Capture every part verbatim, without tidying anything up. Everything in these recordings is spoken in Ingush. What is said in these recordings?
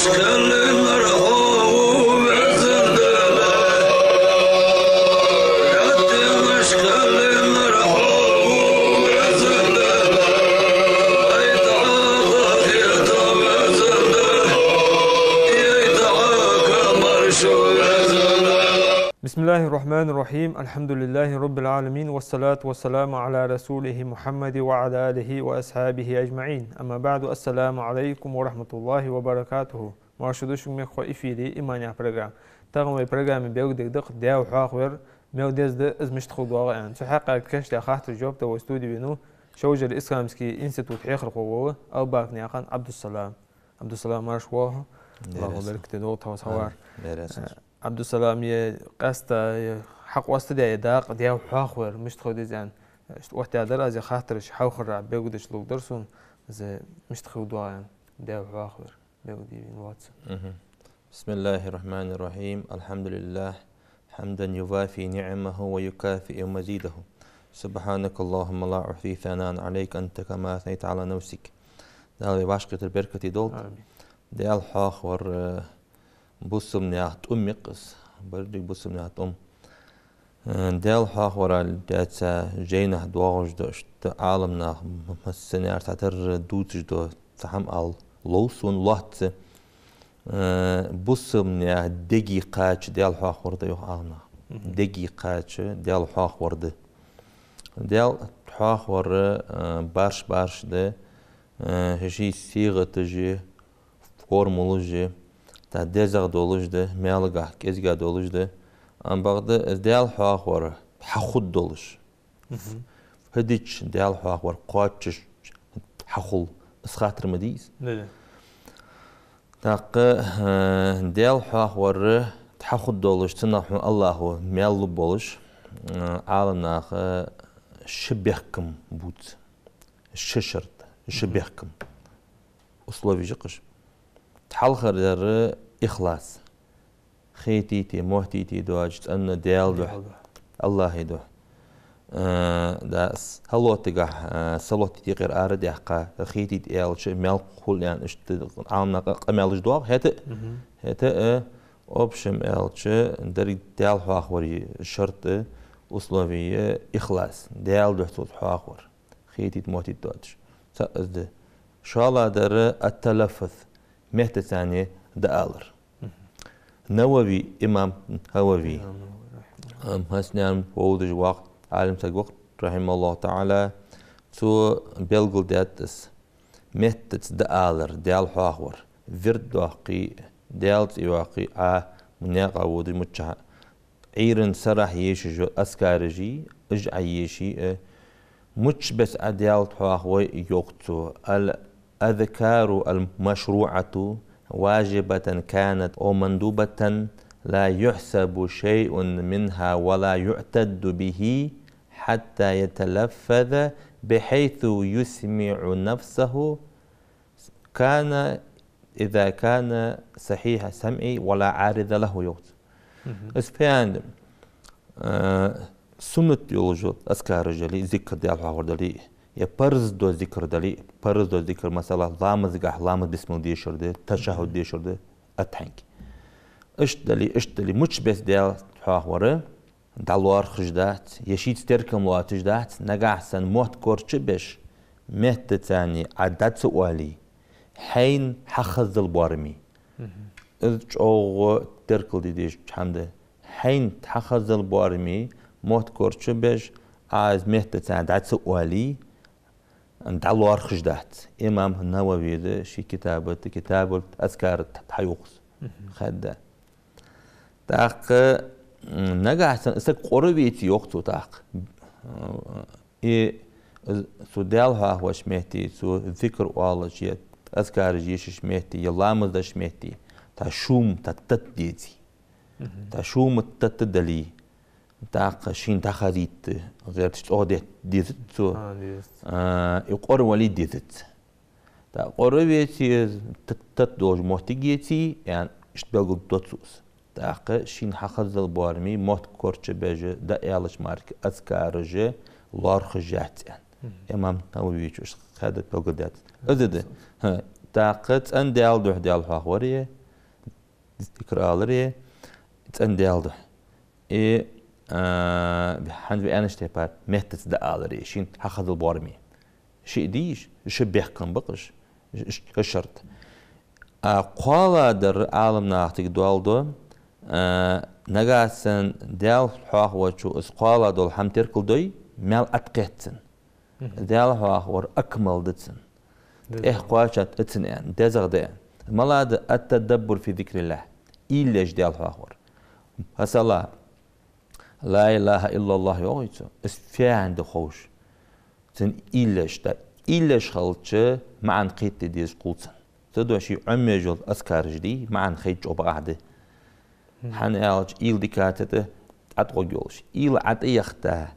بسم الله الرحمن الرحيم. الحمد لله رب العالمين. والصلاة والسلام على رسوله محمد وعلى آله وأصحابه أجمعين. أما بعد. السلام عليكم ورحمة الله وبركاته. Марша да шуга, мехкахой, эфире «Иман» яха программа. Тахан вай программе белгалдергда-кх Даьла хьоахавар мел деза да, из мишта хургдоагӀа аьнна. Цу хьакъехьа кхыча хаттараш жоп дала вай студе венав Шовжара исламски института хьехархо вола Албакнаькъан Ӏабдуссалам. Ӏабдуссалам, марша воагӀалва. Аллахӏо беркате долда тхо хьавар. Беркате. Ӏабдуссалам, е къаьстта, е хьакъоастадаь, е дакъа Даьла хьоахавар мишта хила деза аьнна. Иштта оттадаьдар аз, е хаттараш хьалхара белгалдеш лургдар сона, из мишта хургдоагӀа аьнна, Даьла хьоахавар. Белгалде венав лоацца. Мгм. بسم الله الرحمن الرحيم. الحمد لله. حمدا يوافي نعمه ويكافئ مزيده. سبحانك اللهم لا أحصي ثناء عليك أنت كما أثنيت على نفسك. Дала вай вӀашагӀкхетар беркате долда. Амин. Даьла хьоахавар, э, бусалба наьха тӀум я-кх из. Берригача бусалба наьха тӀум. Э, Даьла хьоахавар аьлча, жайнашка доагӀаш да, иштта Ӏаламнаха массане а цхьатарра дувцаш да, цхьа хӀама ала лов сона, лоацца. Э, бусалба наьха дега кхача Даьла хьоахавар да, йоах Ӏаламнаха. Мгм. Дега кхача Даьла хьоахавар да. Даьла хьоахавар, э, барш-барш да, э, ший сигӀаташ а, формулаш а, тӀаккха дезагӀа долаш да, маьлагахьа кӀезигагӀа долаш да. Амма бакъда из Даьла хьоахавар хьахургдолаш. Мгм. Хьадича Даьла хьоахавар кхоачаш хьахул, из хаттар ма дий из. Да, да. ТӀаккха, э, Даьла хьоахавар хьахургдолаш, цунах хьона Аллахӏо маьл лургболаш, э, Ӏаламнаха ши бехкам бувц. Ши шарт, ши Мгм. бехкам. Условеш я-кх уж. Хьалхардар ихлас. Хетийта, моттийта доацаш, цӀена Даьла духьа, Даьла духьа. Аллахӏа духьа. Э, да, с-, хьалоттагахьа, э, салота юкъера ара а даьккха, хетийта аьлча, маьл хул аьнна, иштта Ӏаламнаха къа-, къамаьлаш доагӀа, хӀаьта а, Мгм. хӀаьта а, э, общем аьлча, деррига Даьла хьоахавара шарт а, условие а ихлас, Даьла духьа цо хьоахавар. Хетийта, моттийта доацаш. Цхьаъ из да. ШоллагӀдар ат-талаффуз, меттаца дӀаалар. Мгм. Навави, имам Навави, Имам Навави, рахьимахуллахӀ. Ам, хӀанз вай вӀалла вагӀа Ӏалим саг ва-кх, рахьимахуллахӀу таӀала, цо белгалдаьд из. Меттаца дӀаалар, Даьла хьоахавар. Вирд доаккхе, Даьла цӀи йоаккхе, Ӏа наькъа водаш миччахьа. Ӏуйрийна сарахьа ешаш йола азкараш я, уж Ӏа еше, э, мичча беса Ӏа Даьла хьоахавой, йоах цо. الأذكار المشروعة واجبة كانت أو مندوبة لا يحسب شيء منها ولا يعتد به حتى يتلفظ بحيث يسمع نفسه كان إذا كان صحيح السمع ولا عارض له, йоах цо. Мгм. Из фу яхилга да, э, суннат йолаш йола азкараш дале, зикр, Даьла хьоахавар дале, е парз дола зикр дале, парз дола зикр, масала, ламазгахьа ламаз бисмилла дешар да, ташаххӀуд Мгм. дешар да, аттахьият. Иштта дале, иштта дале, мичча беса Даьла хьоахавар, дӀалоархӀаш дац, е шийца теркам лоацаш дац, нагахьа санна мотт корчабеш, меттаца Ӏа дӀа ца оале, хьайна хьахаззал боараме. Мгм. Из чӀоагӀа теркалде дезаш хӀама да. Хьайна хьахаззал боараме, мотт корчабеш, Ӏа из меттаца дӀа ца оале, дӀалоархӀаш дац. Имам Нававис ший китаба тӀа, Китабул Азкар тӀа хьайоах из. Мгм. Хадда. ТӀаккха, м, нагахьа санна из саг къора веце, йоах цо тӀаккха. Э, из цо Даьла хьоахавеш метте, цо зикр оалаш, е азкараш ешаш метте, е ламаз деш метте, тӀаккха шума тӀа тата деце. Мгм. ТӀаккха шума тата дале, тӀаккха шийна дӀахазийта гӀерташ цӀогӀа де-, дезац цо. А, дезац. А, и къора вале дезац. ТӀаккха къора веце, т-, тата долча моттиге еце, яӀни, иштта белгалдоаладу цо из. ТӀаккха шийна хьахаззал боараме, мотт корчабеш, дӀааьлча мара азкараш лоархӀаш яц, яӀни. Мгм. Имам Нававис иштта хадда белгалдаьд. Из да. ХӀа, тӀаккха цӀена Даьла духьа Даьла хьоахавар я, Зикр аларе, цӀена Даьла духьа. И, а, хӀанз вай аьннача тайпара меттаца дӀааларе, шийна хьахазал боараме. Шиъ дийш, ши бехкам ба-кх уж, ш-, ш-, шарт. А кхоаладар Ӏаламнаха цига доал до, а, нагахьа санна Даьла хьоахавачо из кхоаладола хӀама теркалдой, маьл Ӏаткхет цун. Мгм. Даьла хьоахавар акмал да цун. ТӀехьа кхоачаш да цун аьнна, дезагӀа да аьнна. МалагӀа да ат-тадаббур фи зикриллахӀ. Уйла еш Даьла хьоахавар. Масала, ла илахӀа иллаллахӀ йоагӀий цо, из фу яхилга да ховш. Цун уйла еш да. Уйла еш хилча, маӀан кхетаде дезаш хул цун. Цудухьа ший Ӏомаеш йола азкараш дий, маӀан хайча бакъахьа да. ХӀана аьлча, уйла дика ца тӀа, тӀатӀагӀоргйолаш. Уйла ӀотӀаяхийта,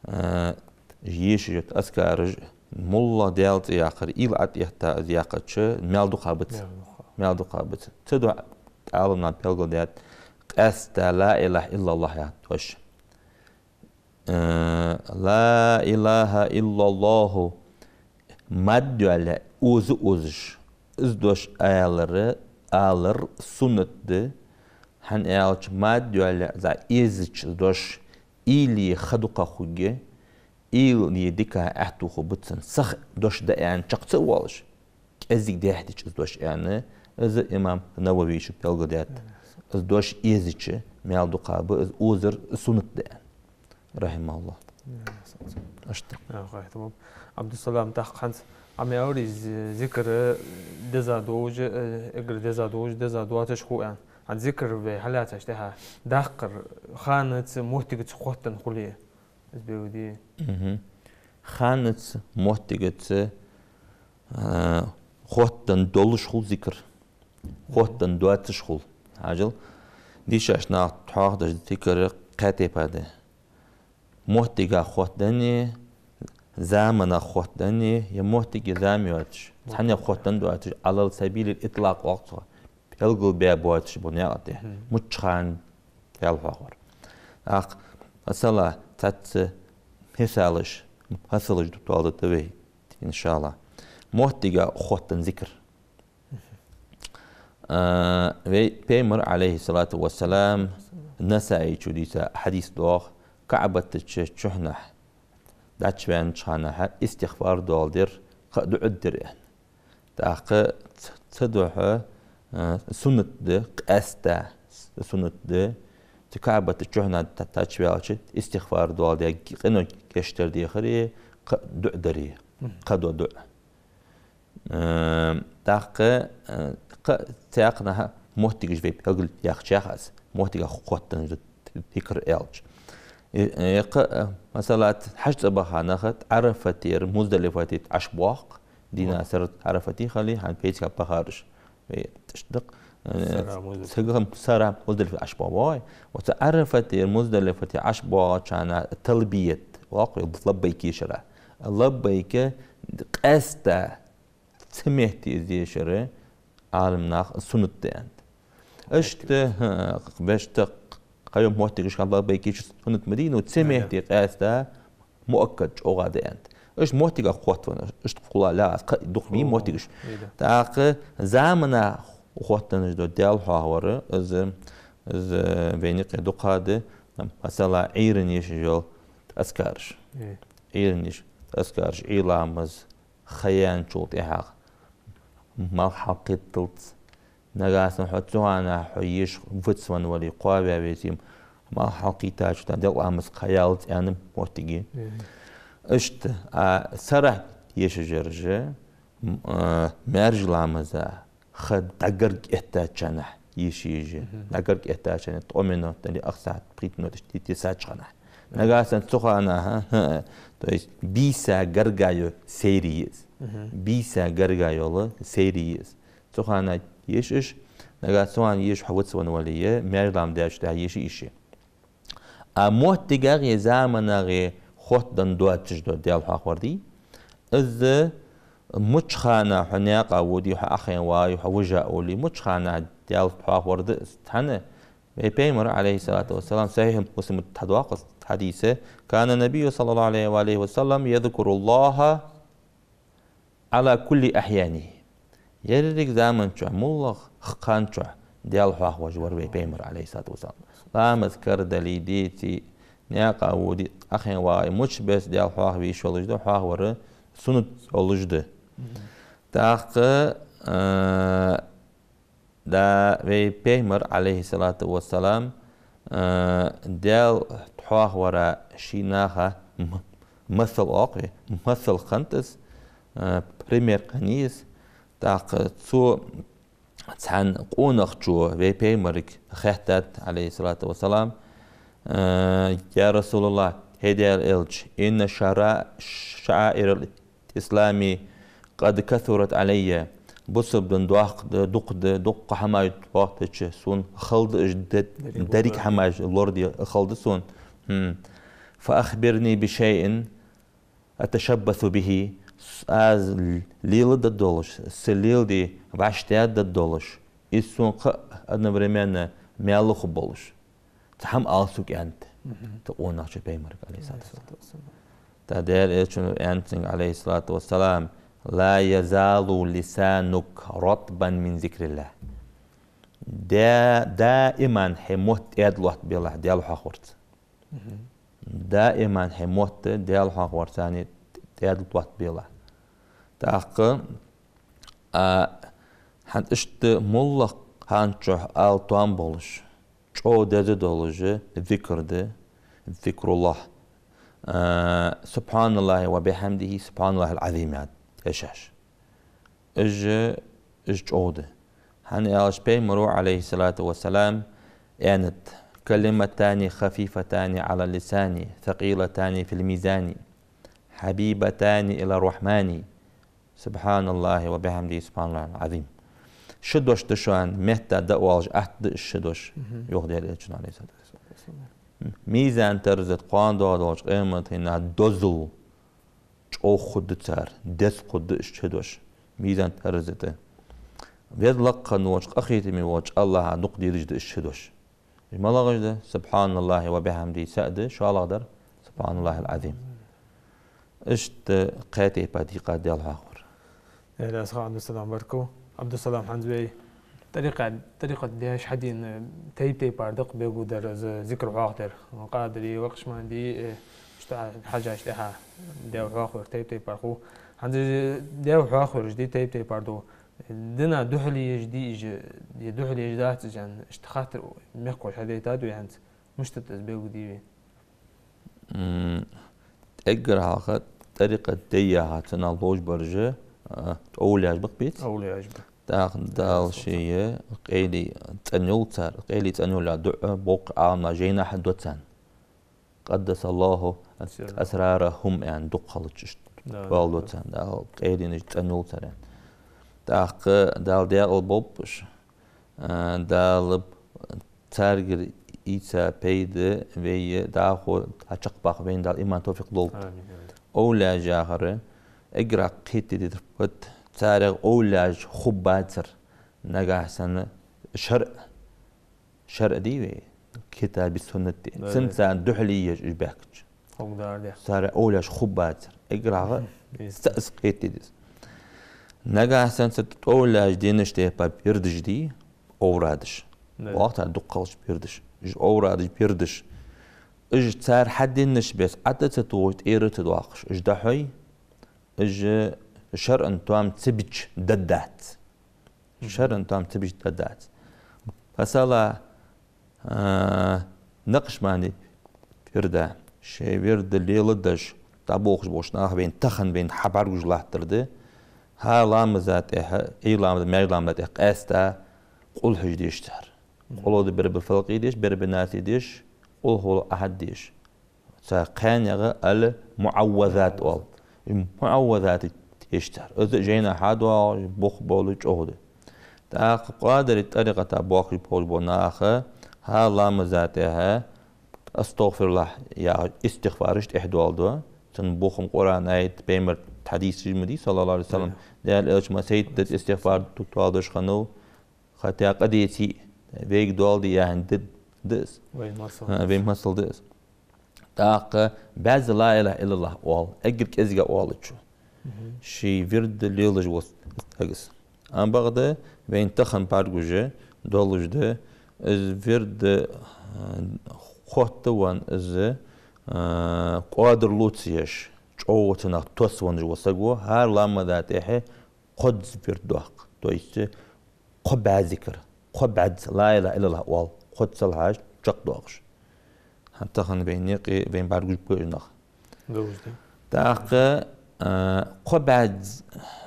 а, ешаш йола азкараш, моллагӀа Даьла цӀи яккхар, уйла ӀотӀаэтта из яьккхача, маьл дукха ба цун. Маьл дукха. Маьл дукха ба цун. Цудухьа Ӏаламнаха белгалдаьд, къаьстта ла илахӀа иллаллахӀ яха дош. Э, ла илахӀа иллаллахӀу мадд йоалае, оза озаш, из дош алар, алар суннат да. ХӀана аьлча, мадд йоалае, из эзача дош, уйла е ха дукха хургья, уйла е дика аьттув хургба цун, сиха дош да аьнна чакх ца воалаш, кӀезига дехьа дича из дош аьнна, из имам Нававийс белгалдаьд. Из дош эзача, маьл дукха ба, из озар суннат да аьнна. РахьимахӀуллахӀ. Иштта. А, хай, тамам. Ӏабдуссалам, тӀаккха хӀанз Ӏа ма аьларий, зи-, зикр деза долаш, э, эггара деза долаш, деза доацаш хул аьнна. ХӀанз зикр вай хьаллаьцача тӀехьа даккхар ханаца, моттигаца хоттаденна хуле, из белгалде. Мгм. Ханаца, моттигаца, а, хоттаденна долаш хул зикр. Хоттаденна доацаш хул. Хьажал, дийшача наха тхьовра деш да зикр кхаь тайпара да. Моттигах хоттаденна, заманах хоттаденна, е моттиг е зама йоацаш. Цхьаннех хоттаденна доацаш, Ӏалал сабилил итлакъ оал цох. Белгалбаь боацаш бола наькъа тӀа. Мгм. Мичча хана Даьла хьоахавар. ТӀаккха, масала, цхьацца мисалаш, масалаш дуталда вай, иншаАллахӀ. Моттигах хоттаденна зикр. А, вай Пайхамара, Ӏалайхи ссалату вассалам, Насаийс дийца хьадис доагӀа, КаӀбата чу-, чухьнахьа дӀачуваьннача хана истигӀфар доаладир, кхы дуӀа дир аьнна. ТӀаккха ц-, цудухьа, а, суннат да, къаьстта суннат да, цу КаӀбата чухьнахьа дӀа-, дӀачуваьлча истигӀфар доаладе, къинош гешт дар дехаре, кхы дуӀа даре, кхыдола дуӀа. Э, тӀаккха, э, кхы цхьаькханахьа моттигаш вай белгалъяьхача яхаш, моттигах хоттаденна зикр аьлча. Э, э, кхы, э, масала, хьажцӀа баха нах Ӏарафатера Муздалифате Ӏаш боагӀа, дийнахьа сарахьа Ӏарафате хиле, хӀанз пейсага бахараш. Вай тӀашдакъ, э, сарахьа Муздалифате. Сарахьа Муздалифате Ӏаш боагӀа. Оцу Ӏарафатера Муздалифате Ӏаш боагӀача хана талбият, вакъ, лаббайк ешар. Лаббайк къаьстта цу метте из ешар Ӏаламнаха суннат да аьннад. Иштта, хӀа, бешта кхыйола моттигашка лаббайк еш суннат ма дий, но цу метте къаьстта муаккад чӀоагӀа да аьннад. Иштта моттигах хоттавенна, иштта хулаш лаьгӀа, кхы дукха ма йий моттигаш. ТӀаккха заманах хоттаденна дола Даьла хьоахавар, из, из вайна юкъе дукха да, масала, Ӏуйрийна ешаш йола азкараш. Ӏуйрийна ешаш азкараш, Ӏуйра ламаз ха яьнначул тӀехьагӀа малх хьалкхийтталца. Нагахьа санна хьо цу хана хьо еш вицвенна вале, кхоаваь веце, малх хьалкхийттача тӀа делкъа ламаз кхаяллалца аьнна моттиг я. Иштта, а сарахьа ешаш яраш, м, а, маьржа ламаза ха дӀагарга эттача хана еш еза. ДӀагарга эттача хана, ткъо минот дале, ах сахьат, пхийтта минот, иштта тесача хана. Нагахьа санна цу хана, хӀа, хӀа, то есть бийса гарга йола сайре я из. Бийса гарга йола сайре я из. Цу хана еш уж, нагахьа цу хана еш хьо вицвенна вале, е маьржа ламаз даьчул тӀехьагӀа еш йиш я. А моттигах е заманах е хоттаденна доацаш дола Даьла хьоахавар дий, из мичча хана хьо наькъа воде, хьо Ӏохайна вагӀе, хьо вижа улле, мичча хана Даьла хьоахавар да из. ХӀана? Вай Пайхамара, Ӏалайхи ссалату вассалам, Сахьихь Муслима тӀа доагӀа из хьадис: «كان النبي صلى الله عليه وآله وسلم يذكر الله على كل أحيانه». Еррига заман чухь, моллагӀа хана чухь Даьла хьоахавеш вар вай Пайхамар, Ӏалайхи ссалату вассалам. Ламаз карадале, деце, наькъа воде, Ӏохайна вагӀе, мичча беса Даьла хьоахавеш йолаш да, хьоахавар суннат йолаш да. ТӀаккха, а, да вай Пайхамар, Ӏалайхи ссалату вассалам, а, Даьла хьоахавара ший наха м-, масал оал-кх вай, масал хиннад из, а, пример хиннай из. ТӀаккха цо цхьан къонахчо вай Пайхамарга хаьттад, Ӏалайхи ссалату вассалам, а: «Я РасулаллахӀ, хӀай Даьла Элча, إن شعا-, شعائر الإسلام قد كثرت علي». Бусалба дин доккха да, дукха да, дуккха хӀамаш доахийтача, сона хала да уж, де-, деррига хӀамаш лораде хала да сона. ХӀм. «فأخبرني بشيء أتشبث به», аз леладергдолаш, са леладе вӀаштӀехьадергдолаш, из сона кхы а одновременно маьл хургболаш. Цхьа хӀама ала сога, аьннад цу къонахчо Пайхамарга, Ӏалайхи ссалату вассалам. ТӀаккха Даьла Элчано аьннад цунга, Ӏалайхи ссалату вассалам: «لا يزال لسانك رطبا من ذكر الله». Да-, даиман хьай мотт тӀаьда лоаттабелахь Даьла хьоахаварца. Даиман хьай мотт Даьла хьоахаварца тӀаьда лоаттабелахь. ТӀаккха, а, хӀанз иштта моллагӀа хана чухь ала тоам болаш, чӀоагӀа деза долаш зикр да, ذكر الله. А, «سبحان الله وبحمده، سبحان الله العظيم» яха тешаш. Уж, уж чӀоагӀа да. ХӀана аьлча Пайхамаро, Ӏалайхи ссалату вассалам, аьннад: «كلمتان خفيفتان على اللسان ثقيلتان في الميزان حبيبتان إلى الرحمن سبحان الله وبحمده سبحان الله العظيم». Ши дош да шоана, метта дӀаоалаш атта да уж ши дош, йоах Даьла Элчано, Ӏалайхи ссалату вассалам. Мизан-тараза тӀа кхоана доагӀаш долча къематдийнахьа дозал чӀоагӀа хургда цар, деза хургда уж ши дош мизан-тараза тӀа. Веза-Лакха волча, къахетаме волча АллахӀа дукха дезаш да уж ши дош. Уж малагӀаш да? «سبحان الله وبحمده» цаӀ да, шоллагӀдар «سبحان الله العظيم». Иштта кхаь тайпара дийкъад Даьла хьоахавар. Даьла раьза хилва, Ӏабдуссалам, баркал. Ӏабдуссалам, хӀанз вай тӀарикъа-, тӀарикъат деш хьадена тайп-тайпара да-кх белгалдар из зикр хьоахадер. Къадири, накъшбанди, э, иштта хьажаш тӀехьа Даьла хьоахавар тайп-тайпара хул. ХӀанз из Даьла хьоахавараш дий тайп-тайпара да. Дина духьале еш дий уж, е духьале еш дац уж, аьнна, иштта хаттар мехкахоша хьадайтад вай хӀанз. Мишта да из, белгалде вай. М, эггара хьалха тӀарикъат де яхар цунах ловш бараш, а, овлияаш ба-кх, беций? Овлияаш ба. ТӀаккха Дала ший къайле цӀена йолча цар, къайле цӀена йолча дуӀа боккхий Ӏаламнаха жайнашка ду царна. «قدس الله أسرارهم», аьнна, дукха хилча иштта. Да, да, да. Оал царна, Дала къайле цӀена йолча цар, аьнна. ТӀаккха Дала даькъала болба уж. А, Дала царгара ийца пайда вай дӀахо чакхбаккха вайна Дала иман, товфикъ лолда. Амин, амин. Овлияаш яхар эггара кхетаде дезар, вот царех овлияаш хургбацар, нагахьа санна шарӀ, шарӀ дий вай, китаби, суннати. Да, да. Цунца духьале еш уж баьхкача. Хьогдар де. Царех овлияаш хургбацар. Эггара хьалха из кхетаде деза. Нагахьа санна цу овлияаша деш тайпара вирдаш дий, оврадаш. Да. Оал цар дукха хилча вирдаш. Уж оврадаш, вирдаш. Уж цар хьаденнача беса Ӏо ца тохаш, тӀера ца доаккхаш уж дӀахьой, уж шарӀан тоам ца бича даргдац. ШарӀан тоам ца бича даргдац. Масала, а, накъшбанди вирда, шоай вирд леладеш дӀаболхаш болча наха вайна тахан вайна хьабӀаргагуш латтар да. ХӀара ламаза тӀехьа, Ӏуйра ламаза, маьждига ламаза тӀехьа къаьстта къулхьаш деш цар. Къул аӀузу бираббил фалакъи деш, бираббин наси деш, къул хӀуваллахӀу ахьад деш. Цар кхаьннех ал-муӀаввазат оал. МуӀаввазат деш цар. Из жайнашка хьадоагӀаш, бух болаш чӀоагӀа да. ТӀаккха Къадири тӀарикъата болхаш болаш бола нах хӀара ламаза тӀехьа «АстагӀфируллахӀ» яха истигӀфараш тӀехьа доаладу. Цун бухам Къуръан аят, Пайхамара хьадисаш ма дий, саллаллахӀу Ӏалайхи ва саллам. Даьла Элча массайтта деза истигӀфар доаладеш хиннав. Хатта къа деце а, вайга доаладе яхаш да, да из. Вай масал. А, вай масал да из. ТӀаккха баьзза «لا إله إلا الله» оал, эггара кӀезига оалачо. Ший вирд лелаш вола саг из. Амма бакъда вайна тахан бӀаргагуш долаш да, из вирд, а, хотта ван из, а, кӀодар лоацаш, чӀоагӀа цунах тосванаш ва саго, хӀара ламаза тӀехьа кхозза вирд доаккх. То есть, кхо бӀаь зикр, кхо бӀаьзза ла илахӀа иллаллахӀ оал, кхозза ца лхьаш, чакхдоаккхаш. ХӀанз тахан вайна юкъе, вайна бӀаргагуш ба уж нах. Долаш да. ТӀаккха, а, кхо бӀаьзза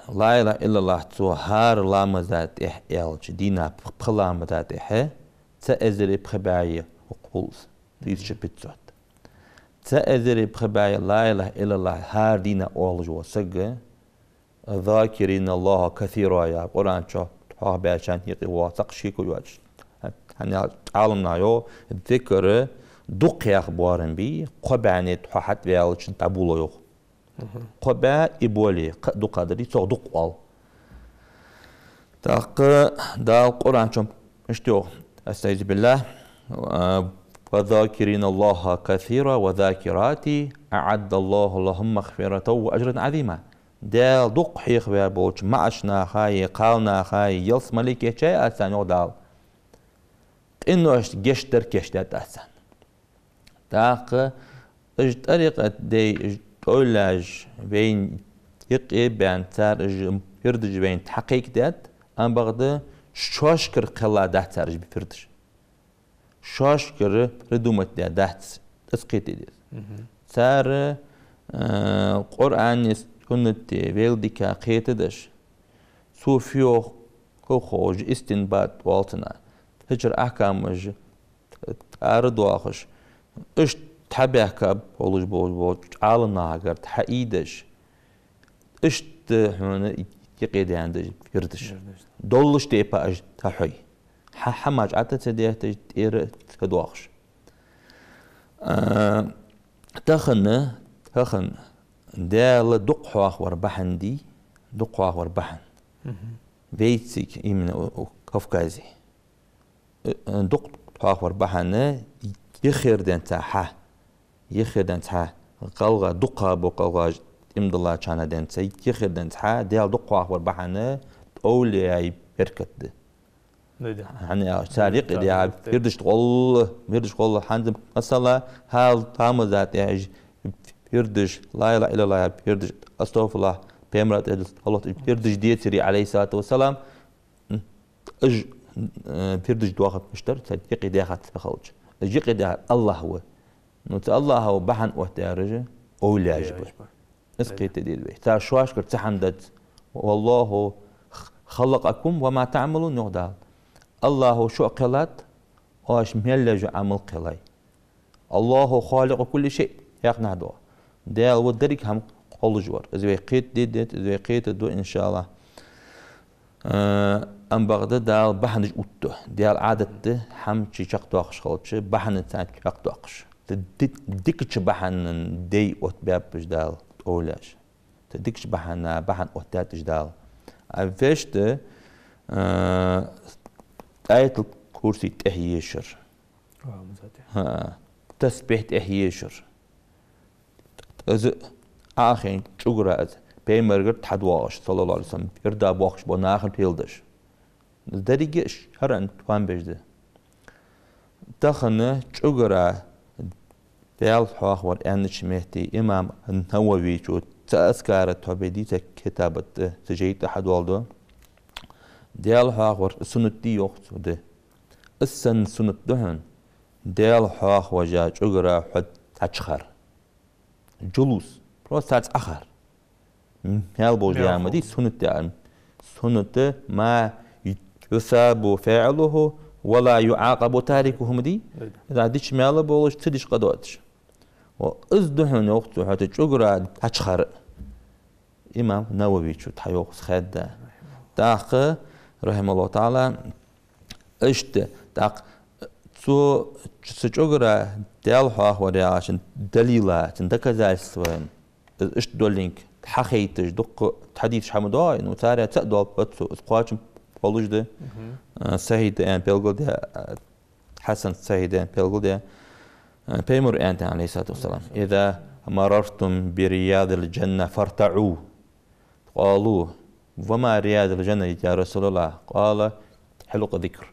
ла илахӀа иллаллахӀ цо хӀара ламаза тӀехьа аьлча, дийнахьа пхи ламаза тӀехьа, цхьа эзари пхи бӀаьи хул из, тысяча пятьсот. Цхьа эзари пхи бӀаьи ла илахӀа иллаллахӀ хӀара дийнахьа оалаш вола саг, «ذاكرين الله كثيرا» яха Къуръан чу тхьоахабаьчарна юкъе ва, цхьаккха шеко йоацаш. ХӀана аьлча Ӏаламнаха йоах, зикр дукха яха боарам бий, кхо бӀаьнна тхо хьатӀаваьлча дӀаболабу йоах. Кхо бӀаь и более, кхы а дукха дар, цох дукха оал. ТӀаккха Дала Къуръан чу иштта йоах, أستعيذ بالله, а, «والذاكرين الله كثيرا والذاكرات أعد الله لهم مغفرة وأجرا عظيما». Даьла дукха хьехаваь болча маӀача нахаи, кхалнахаи ялсмале кийчъяьй аз царна, йоах Дала. Къиношта гешт дар кийчдаьд аз царна. ТӀаккха уж тӀарикъата дай, уж тӀовлаш вайна юкъе баьнна, цар уж вирдаш вайна хьакхайкадаьд, амма бакъда шоашкара кхелла дац цар уж вирдаш. Шоашкара придумать даь дац, аз кхетаде деза. Цар, э, Къуръани суннати велдика кхетадеш, суфий йоах, кхы ховш, истинбат оал цунах, цу чура ахькамаш тӀара доахаш, иштта тхьабаьхка болаш болаш болча Ӏаламнахагара тхьаийдеш, иштта хьона юкъедаьнна да уж вирдаш. Вирдаш. Доллаш тайпара уж тхьахьой. Хьа-, хӀамаш Ӏата ца детташ, тӀера ца доахаш. А, тахан, тахан Даьла дукха хьоахавара бахьан дий, дукха хьоахавара бахьан. Вайцига, именно у, у Кавказе. Э, э, дукха хьоахавара бахьан, юххера денз хьа, юххера денз хьа, гӀалгӀа, дукха ба гӀалгӀаш иман диллачарна денз, юххера денз хьа, Даьла дукха хьоахавара бахьан, тӀовлаяьй беркат да. Да, да. ХӀана аьлча, цар юкъедаьха вирдашта гӀолла, вирдашта гӀолла хӀанз, масала, хӀара ламаза тӀехьа уж вирдаш, ла илахӀа иллаллахӀ яха вирдаш, астагӀфируллахӀ, пайхамара тӀа салот, вирдаш децаре, Ӏалайхи ссалату вассалам, уж, э, вирдаш доахаргдолаш дар, цар юкъедаьхад ца хилча. Уж юкъедаьхар АллахӀ ва. Ну, цу АллахӀа бахьан оттадаьраш овлияаш ба. Овлияаш ба. Аз кхетаде деза вай. Цар шоашкара цхьа хӀама дац. «والله خلقكم وما تعملون», йоах Дала. АллахӀа шо а кхеллад, оаш мел еш йола Ӏамал а кхеллай. «الله خالق كل شيء», яхаш да. Даьла ва деррига хӀама кхоллаш вар. Из вай кхетаде деза, из вай кхетаду, иншааллахӀ. Э, амма бакъда Дала бахьанаш оттаду. Даьла Ӏадат да, хӀама чакхдоаккхаш хилча, бахьанаш царна чакхдоаккхаш. Ди-, ди-, дикача бахьанна дай оттабаьб уж Дала, тӀовлаяьш. Ди-, дикача бахьанна бахьан оттадаьд уж Дала. А вешта, э, Аятул Курси тӀехьа ешар. ХӀа. Тасбихь тӀехьа ешар. Из Ӏохайна чӀугара из пайхамарагара тхьадоагӀаш, саллаллахӀу Ӏалайхи ва саллам, вирда боахкаш бола нахана леладеш. Из деррига а шарӀан тоам беш да. Тахан чӀугара Даьла хьоахавар аьннача метте имам Нававийчо цу Азкара тоабе дийца китаба тӀа, цу жайна тӀа хьадоаладу. Даьла хьоахавар суннат дий йоах цо, да. Из санна суннат да хьона Даьла хьоахавеш чӀугара хьо цхьаччахьара. Джулус. Просто цхьацца Ӏохар. Мел болаш да ма дий, суннат да. Суннат да, «ما يثاب فاعله ولا يعاقب تاركه» ма дий. Да. Из дича мел болаш, ца дича къа доацаш. О, из да хьона йоах цо, хьо цу чӀугара цхьаччахьара. Имам Нававийчо тхьайоах из хаьдда. ТӀаккха, рахьимахӀуллахӀу таӀала, иштта, тӀаккха цо, цу чӀугара Даьла хьоахавар яхачун далила, цун доказательства, из иштта долга хьахайташ, дукха хьадисаш хьа ма доагӀий, ну, царех цаӀ дола, оццо, из кхоачам болаш да. Мгм. Э, сахьихь да аьнна белгалдаь, э, хьасан, сахьихь да аьнна белгалдаь. Э, пайхамара аьннад, Ӏалайхи ссалату вассалам: «إذا مررتم برياض الجنة فارتعوا». قالوا: «وما رياض الجنة يا رسول الله؟» قال: «حلق الذكر».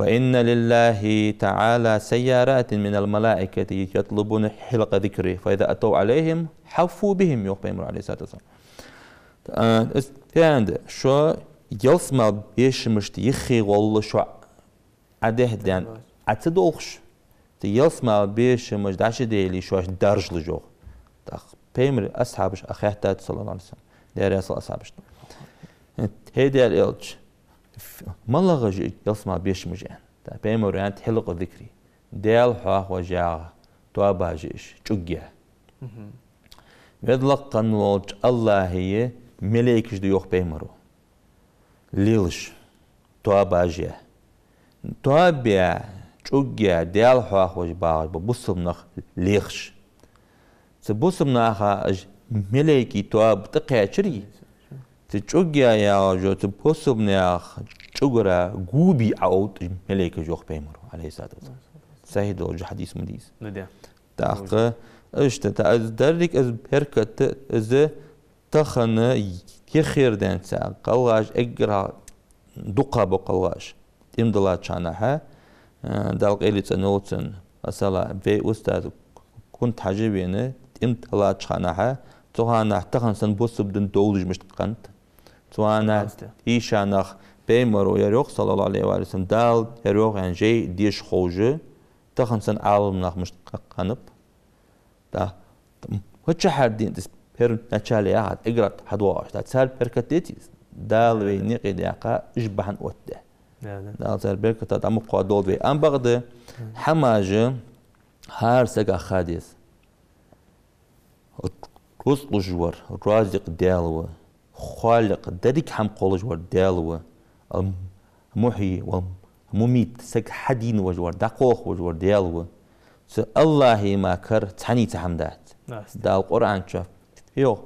«وإن لله تعالى سيارات من الملائكة يطلبون حلق ذكري، فإذا أتوا عليهم حفوا بهم», йоах Пайхамара, عليه الصلاة والسلام. А, из фу яхар да, шо ялсмала бешамашта юххе гӀолла шо Ӏа дехьа даьнна Ӏа ца долхаш, цу ялсмала бешамаш дӀачудайла шоаш даржалуш, йоах. ТӀаккха Пайхамара асхьабаша хаьттад, صلى الله عليه وسلم, Даьла раьза хилва асхьабашта: «ХӀай Даьла Элча, малагӀаш я ялсмала бешамаш?» аьнна. ТӀаккха Пайхамара аьннад: «حلق ذكري, Даьла хьоахавеш яха тоабаш я уж, чӀугга». Ведда лакха волча АллахӀа малейкаш да, йоах Пайхамара, лелаш, тоабаш я. Тоаба я, чӀугга я Даьла хьоахавеш багӀаш бола бусалба нах лехаш. Цу бусалба наха уж малейкий тоаба тӀакхаьчар, цу чӀугга я яхача цу бусалба наьха чӀугара губи Ӏоувд уж малейкаш, йоах Пайхамара, عليه الصلاة والسلام. Сахьихь долча хьадиса ма дий из. Ну да. ТӀаккха, иштта, та, из деррига из беркат, из тахан юххера денз гӀалгӀаша эггара дукха бола гӀалгӀаша тӀем диллача хана, а, Дала къайле цӀенйойла цун, масала, вай устаз Кунта-Хьажа вена тӀем диллача хана, цу хана тахан санна бусалба дин довзаш мишта хиннад. Цу хана дийша нах Пайхамара яр йоах, صلى الله عليه وسلم, Дала яр йоах аьнна жай деша ховш, тахан санна Ӏаламнах мишта хиннаб. Да. ХӀанз хьардин дис первоначале яхад, эггара хьадоагӀаш. Да, цар беркат деций из? Дала вай никъ даьккха, уж бахьан оттадаь. Да, да. Дала цар берката дӀа ма кхоадолда вай. Ам бакъда, хӀамаш хӀара сага ха деза. Рузкъ луш вар Разикъ Даьла ва. Халикъ, деррига хӀама кхоллаш вар Даьла ва. المحيي والمميت, саг хьадийнавеш вар, дӀакхалхавеш вар Даьла ва. Цу АллахӀа мара кара цхьанне цхьа хӀама дац. Дала Къуръан чу йоах: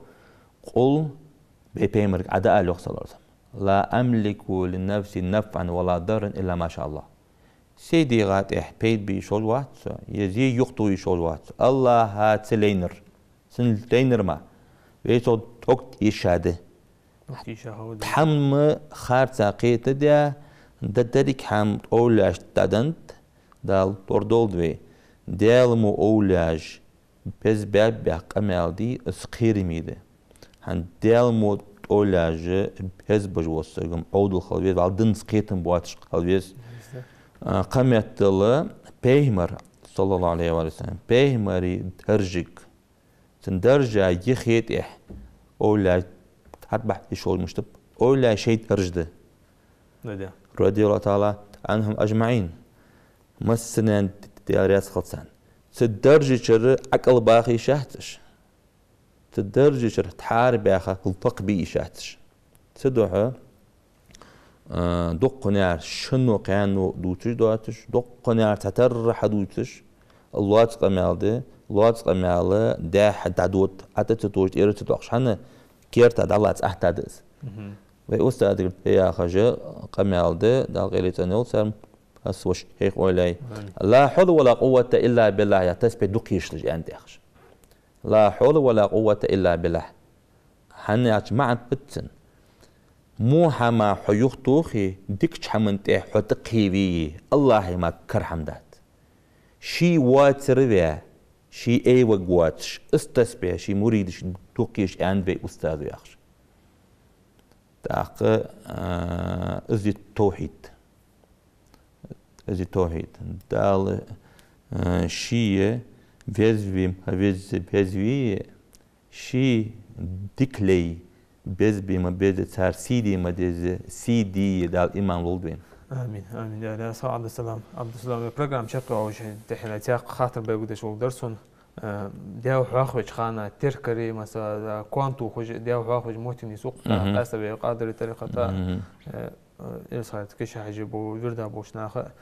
«قل», вай Пайхамарга Ӏа дӀаала йоах, صلى الله عليه وسلم: «لا أملك لنفسي نفعا ولا ضرا إلا ما شاء الله». Сай дегӀа тӀехьа пайда бе йиш йолаш вац со, е зе юхатохе йиш йолаш вац со, АллахӀа ца лайнар. Цун лайнар мара вай цох дӀа тӀа йиш я да. ТӀа йиш я хьо да. Хьама харца кхетадаь, да деррига хӀама овлияшта дӀаденнад, Дала лорадолда вай. Даьла мо овлияш беза баьб яха къамаьл да из, кхераме да. ХӀанз Даьла мо овлияш беза беш вола саг-м Ӏовдал хила веза, вӀалла динца кхетам боацаш хила веза. А, кхыметтел Пайхамар, صلى الله عليه وسلم, Пайхамара даржага, цун даржа юххе тӀехьа овлияш тӀа бахьа йиш йолаш мишта ба, овлияш шоай даржа да. Да, да. رضي الله تعالى عنهم أجمعين. Массанена Даьла раьза хилва царна. Цу даржа чура Ӏокъал баха йиш яц уж. Цу даржа чура тхьарбаьха лакхбе йиш яц уж. Цудухьа, а, дуккханера шинно-кхаьнно дувцаш доацаш, дуккханера цхьатарра хьадувцаш, лоаца къамаьл да, лоаца къамаьл дехьа дӀадода, Ӏо тӀа ца товш, тӀера ца тоаккхаш, хӀана, керта дӀалаца ахьтад из. Мгм. Вай устазага тӀаяхаш къамаьл да, Дала къайле цӀенйойла цар, ас ваш хьех ойла яй. Амин. «لا حول ولا قوة إلا بالله», яха тасбихь дукха еш луш аьнна тӀехаш. «لا حول ولا قوة إلا بالله». ХӀана аьлча маӀан пиццан. Во хӀама хьо юхатохе, дикача хӀаман тӀа хьо тӀакхеве, АллахӀа мара кара хӀама дац. Ше воацар ве, ше айварг воацаш, из тасбихь ший муридашка дукха еш аьннад вай устазо яхаш. ТӀаккха, а, из я тавхьид. Из я тавхьид. Дала, а, ше везаве, ма веза, везаве, ше дика лай, безабе, ма беза, цар сий де, ма деза, сий де, Дала иман лолда вайна. Амин, амин. Я Аллах, Ӏабдуссалам. Ӏабдуссалам, вай программа чакхйоалаш тӀехьенна цхьаькха хаттар бергдеш вола дар сона. Э, Даьла хьоахавеча хана теркари, масала, э, коа тохаш, Даьла хьоахавеш моттиг нийсву-кх, мгм, къаьстта вай Къадирий тӀарикъата, мгм, э, э, Эльсхарта Киши-Хьажи бола, вирда болча наха,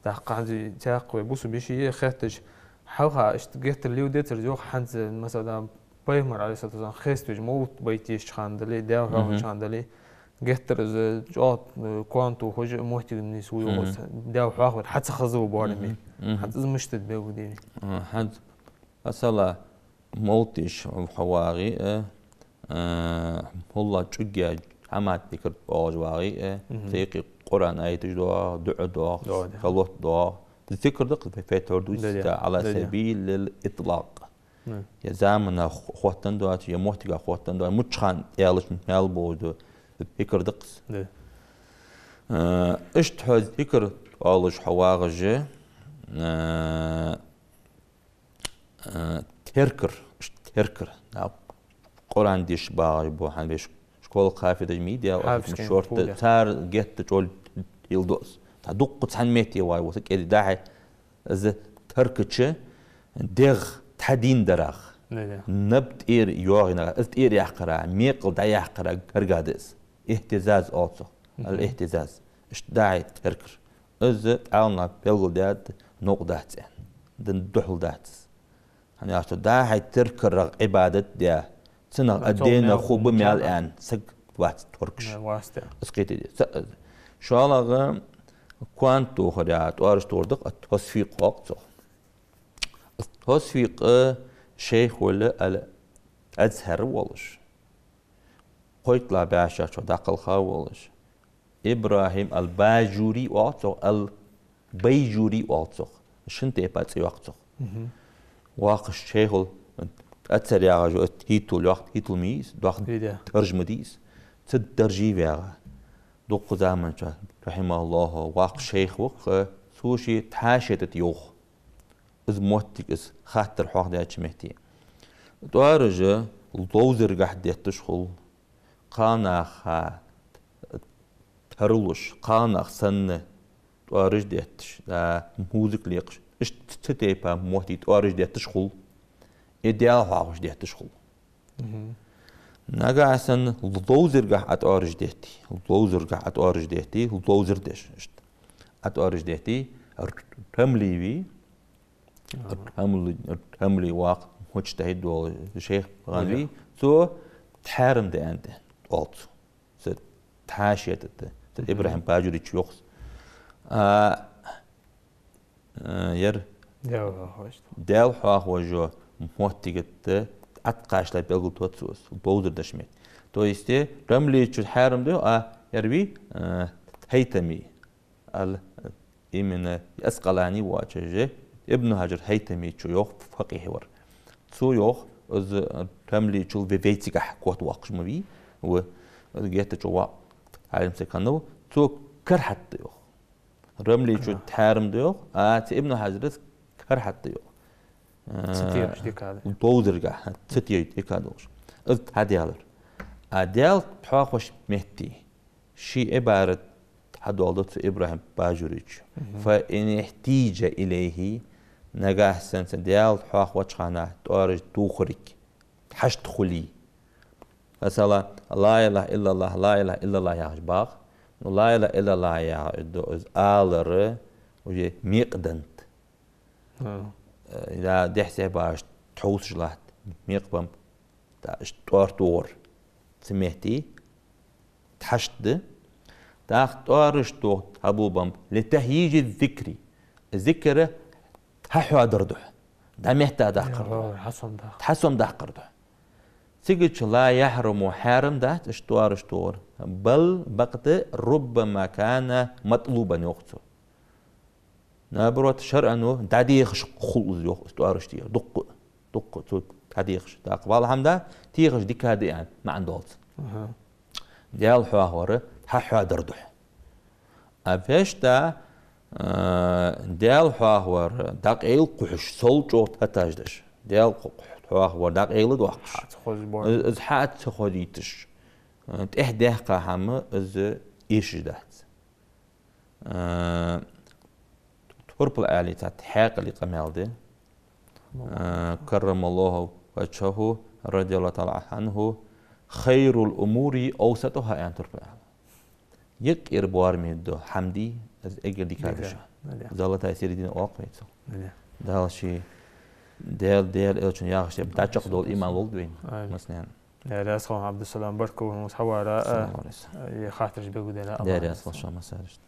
тӀаккха хӀанз цхьаькха вай бусалба йиший хетташ, хьалха иштта геттара леладецар из, йоах, хӀанз, масала, Пайхамар, عليه الصلاة والسلام, хеставеш, мовлат байта езача хана дале, Даьла хьоахавеча, мгм, хана дале, геттара из чӀоагӀа, э, коа тохаш моттиг нийсву, йоах, мгм, Даьла хьоахавар хьа ца хаза ва боараме. Мгм. Мгм. ХӀанз из мишта да белгалде? А, хӀанз, масала, мовлат деш хьо вагӀе, э, э, хӀулла чӀугга хӀамат дикар оалаш вагӀе, э, мгм, цу юкъе Къуръан аяташ доагӀа, дуӀа доагӀа, салот доагӀа. Зикр да-кх, фе-, фе-, тор дуц, да, да. Ала сабилил итлакъ. Е замана хо-, хоттаденна доацаш, е моттиге хоттаденна доацаш, мичча хана аьлча мел болаш да, зикр да-кх из. Э, иштта хьо зикр оалаш хьо вагӀаш, э, э, теркар, иштта теркар. Да, Къуръан дешаш багӀаш ба хьона вешка. Школа кхафидаш мий дел, шорта цар геттара чӀоагӀа ил доаз. Та дуккха цхьан метте вай, васа кӀеди дахье, из теркача дегӀ тхьадийна дарах. Да, да. Наб тӀера йоагӀийна, из тӀера яьккхара, мекъал дӀаяьккхара гарга да из. Ихтизаз оал цох. Ал-ихтизаз. Иштта дахье теркар. Из тӀална белгалдаьд, новкъа дац аьнна. Дин духьал дац из. ХӀана аьлча дахье теркарах Ӏибадат де, цунах а дена хӀама ба мел аьнна, саг вац торкаш. Из кхетаде. ШоллагӀа кхоана тохар я, тӀоараш тохар да-кх, ат-тосфикъ оал цох. Ат-тосфикъ шейхул ал-Азхар волаш, кхойтталагӀа бӀаь шера чу дӀакхалха волаш, ИбрахӀим ал-Бажури оал цох, ал-Байжури оал цох. Шин тайпа цӀи йоаккх цох. Воккхача шейхул Азхар яхаш йола титул йоаккх, титул ма йий из, доккха дарж ма дий из. Цу даржий ваьгӀа. Дуккха заман чу, рахьимахӀуллахӀ, воккха шейх ва-кх, цо ший тхьашета тӀа йоах. Из моттиг, из хаттар хьоахадаьча метте. ТӀоараш ловзаргахьа детташ хул, кхалнаха тарлуш, кхалнах санна тӀоараш детташ, да, музыка лекхаш. Иштта цу тайпа моттиге тӀоараш детташ хул, е Даьла хьоахавеш детташ хул. Нагахьа санна ловзаргахьа Ӏа тӀоараш детте, ловзаргахьа Ӏа тӀоараш детте, ловзар деш, иштта Ӏа тӀоараш детте, р-, Рамли вий, Рамли, Рамли воккха, муджтахӀид вола шейх гӀанвий, цо тхьарам да аьннад оал цо. Цу тхьашета тӀа, цу ИбрахӀим Бажуричо йоах из. А, э, ер Даьла хьоахавеш, Даьла хьоахавеш йола моттиге тӀа Ӏаткъаш лай белгалдоац цо из, ловзар деш метте. То есть, э, Рамличо тхьарам да йоах, а ер вий, э, ХӀайтами. Ал-, именно Аскъалани воацаш, Ибн Хьаджар ХӀайтамичо йоах, факъихӀ вар. Цо йоах, из Рамличул ве-, вайцигахьа котвоаккхаш ма вий, ва, из геттара чӀоагӀа воккха Ӏалим саг хиннав, цо карахӀат да йоах. Рамличо тхьарам да йоах, а цу Ибн Хьаджара из карахӀат да йоах. Цу тӀа текхаш дика да. Ловзаргахьа, цу тӀа текхаш долаш. Из тхьадаьлар. А Даьла хьоахавеш метте ший Ӏибадат хьадоаладу цу ИбрахӀим Бажуричо. فإن احتيج إليه, нагахьа санна цу Даьла хьоахавеча хана тӀоараш тохарг хьашт хуле. Масала, لا إله إلا الله, لا إله إلا الله яхаш багӀа. Ну, لا إله إلا الله яхаш ду, из алар уже мекъа да. Э, да, дехьа-сехьа багӀаш тхьовсаш латт, мекъа ба-м, да, иштта тӀоара тохар цу метте хьашт да. ТӀаккха тӀоараш тоха хьабоалабу-м, لتهييج الذكر, зикар хьахьоадар духьа, дӀа метта даккхар духьа, хьасомадаккхар духьа. Цигача لا يحرم, хьарам дац иштта тӀоараш тохар. بل, бакъда, ربما كان مطلوبا, йоах цо. Наоборот, шарӀо дӀадехаш хул из, йоах, из тӀоараш техар. Дуккха, дуккха цо дӀадехаш. ТӀаккха валлахӀи хӀама да, техаш дика да аьнна маӀан долаш. Даьла хьоахавар хьахьоадар духьа. А вешта, э, Даьла хьоахавар дӀакъайла кхухьаш, сел чӀоагӀа тӀаташ деш. Даьла кху-, хьоахавар дӀакъайла доаккхаш. Из, из хьа ца хозийташ, э, тӀехьа даьккха хӀама из эшаш дац. Э, Турпал-Ӏаьлий цхьа хьаькъале къамаьл да. Э, كرم الله وجهه, رضي الله تعالى عنه, خير الأمور أوسطها, аьннад Турпал-Ӏаьлас. Юкъера боарам дола хӀама да из эггара дикагӀа дош. Золотая середина оал-кх вай цох. Дала ший, Даьла, Даьла Элчано яхача тайпара дӀачакхдола иман лолда вайна. Амин. Массанена. Даьла раьза хилва, Ӏабдуссалам, баркал хьона хьавара, салам алейкум, э, хаттараш белгалдаьр. Даьла раьза хилва шоана массарашта.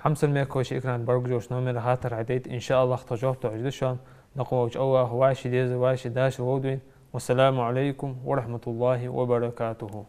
Хьамсара мехкахой, шоай экрана бӀаргагуш йолча номера хаттар хьадайта, иншааллахӀ, тхо жоп тоадергда шоана. Накъа волча АллахӀа вай ший дезал, вай ший дашал лолда вайна. والسلام عليكم ورحمة الله وبركاته.